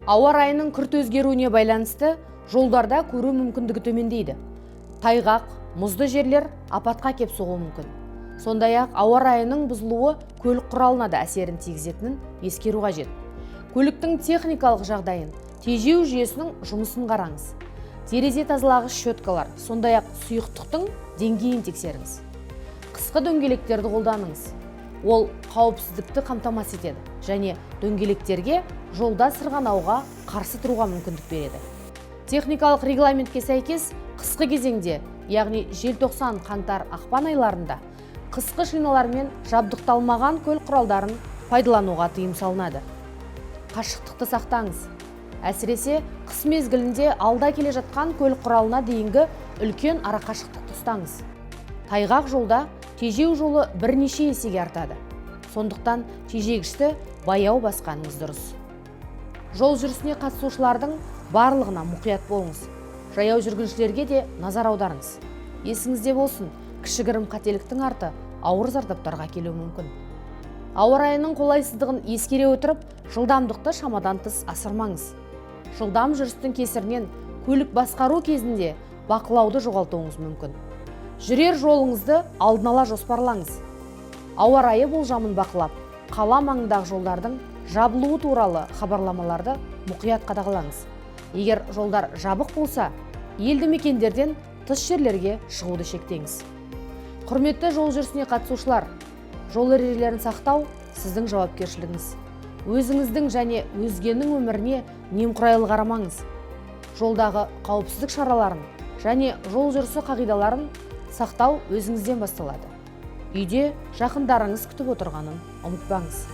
Ауа райының күрт өзгеруіне байланысты жолдарда көру мүмкіндігі төмендейді. Тайғақ, мұзды жерлер апатқа кеп соғуы мүмкін. Сондай ақ ауа райының бұзылуы көлік құралына да әсерін тигізетінін ескеру қажет. Көліктің техникалық жағдайын, тежеу жүйесінің жұмысын қараңыз. Терезе тазалағыш щеткалар, сондай ақ сұйықтықтың деңгейін тексеріңіз. Қысқы дөңгелектерді қолданыңыз. Ол қауіпсіздікті қамтамасыз етеді және дөңгелектерге жолда сырғанауға қарсы тұруға мүмкіндік береді. Техникалық регламентке сәйкес, қысқы кезеңде, яғни желтоқсан, қаңтар, ақпан айларында қысқы шиналармен жабдықталмаған көлік құралдарын пайдалануға тыйым салынады. Қашықтықты сақтаңыз. Әсіресе қыс мезгілінде алда келе жатқан көлік құралына дейінгі үлкен арақашықтықты ұстаңыз. Тайғақ жолда тежеу жолы бірнеше есеге артады. Сондықтан тежегішті баяу басқаныңыз дұрыс. Жол жүрісіне қатысушылардың барлығына мұқият болыңыз. Жаяу жүргіншілерге де назар аударыңыз. Есіңізде болсын, кішігірім қателіктің арты ауыр зардаптарға әкелуі мүмкін. Ауа райының қолайсыздығын ескере отырып, жылдамдықты шамадан тыс асырмаңыз. Жылдам жүрістің кесірінен көлік басқару кезінде бақылауды жоғалтуыңыз мүмкін. Жүрер жолыңызды алдын ала жоспарлаңыз. Ауа райы болжамын бақылап, қала маңындағы жолдардың жабылуы туралы хабарламаларды мұқият қадағалаңыз. Егер жолдар жабық болса, елді мекендерден тыс жерлерге шығуды шектеңіз. Құрметті жол жүрісіне қатысушылар, жол ережелерін сақтау сіздің жауапкершілігіңіз. Өзіңіздің және өзгенің өміріне немқұрайлы қарамаңыз. Жолдағы қауіпсіздік шараларын және жол жүрісі қағидаларын сақтау өзіңізден басталады. Үйде жақындарыңыз күтіп отырғанын ұмытпаңыз.